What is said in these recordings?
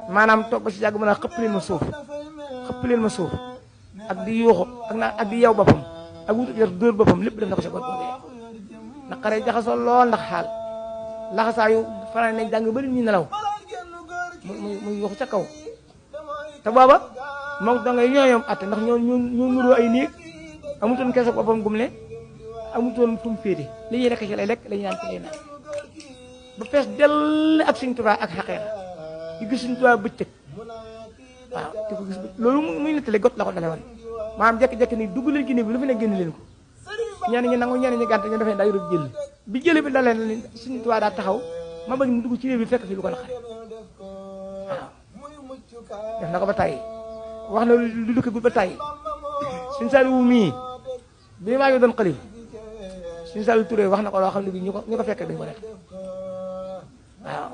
maanaam toog ba si yàgg mën a xëpp leen ma suuf ak di yuuxu ak di yew boppam ak wutu yor dóor boppam lépp def na ko sa bët boobee naqaree jaxasoo lool ndax xaal laxasaayu fanaan nañ jàng bari ñu nelaw muy yuuxu ca kaw te booba moom da ngay ñooyom atte ndax ñoo nuroo ay néeg amutoon kees ak boppam gum ne amutoon fu mu féete li ñuy lekk ci lay lekk li ñuy naan ci lay naan ba fees dell ak Sëñ Tuubaa ak xaqeeqa di gis Sëñ Tuubaa bëccëg waaw di ko gis loolu muy nettali got la ko dale woon maanaam jekki-jekki ni dugg leen ci néeg bi lu fi ne génn leen ko ñenn ñi nangu ñenn ñi gànt ñu defee daa yorub jël bi jële bi dalee ni Sëñ Tuubaa daa taxaw ma bëgg ñu dugg ci néeg bi fekk fi lu ko naqari waaw def na ko ba tàyyi wax na lu dukkagul ba tàyyi Sëñ Saaliwu mii bi maa ngi doon xalif Sëñ Saaliwu Touré wax na ko loo xam ne bi ñu ko fekkee dañu ko def waaw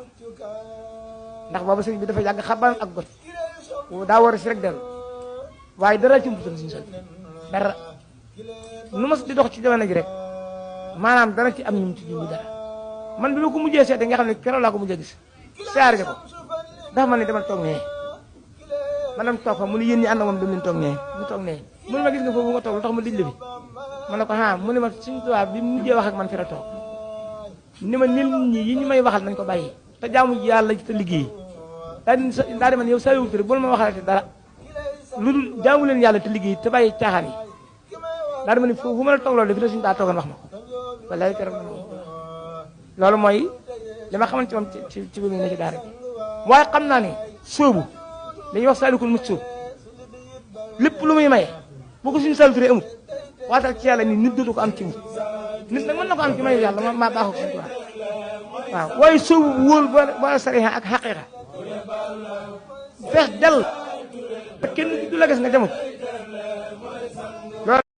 ndax booba sëñ bi dafa yàgg xabaar ak got daa war a si rek dellu waaye dara ci mbuutam Sëñ Saaliwu dara nu ma di dox ci jamono ji rek maanaam dara ci am ñum ci jumbi dara man bi ma ko mujjee seete nga xam ne keroog laa ko mujjee gis siyaare ko dafa ma ne demal toog nee ma dem toog fa mu ne yéen ñi ànd moom dem leen toog nee mu toog nee mu ne ma gis nga foofu nga toog lu tax ma dij la bi ma ne ko mu ne ma Sëñ Tuubaa bi mu mujjee wax ak man fi la toog ni ma nit ñi yi ñu may waxal nañ ko bàyyi te jaamu yàlla te liggéey daa di man yow Saaliwu Ture bul ma waxalati dara lu dul jaamu leen yàlla te liggéey te bàyyi caaxaan yi daa di ma ne foofu ma la toog loolu dafi la suñu daa toogoon wax ma ko wallaay keroog loolu mooy li ma xamante moom ci bi mu ne ci daara bi waaye xam naa ne sóobu dañuy wax saalikul mucc sóobu lépp lu muy maye boo ko suñu Saaliwu Ture amut waatal ci yàlla ni nit dootu ko am ci mu nit nag mën na ko am ci mayu yàlla maa baaxoo Sëñ Tuubaa waaw waaye sóobu bu wóor ba sariha ak xaqiqa fees dell te kenn du la gis nga jamut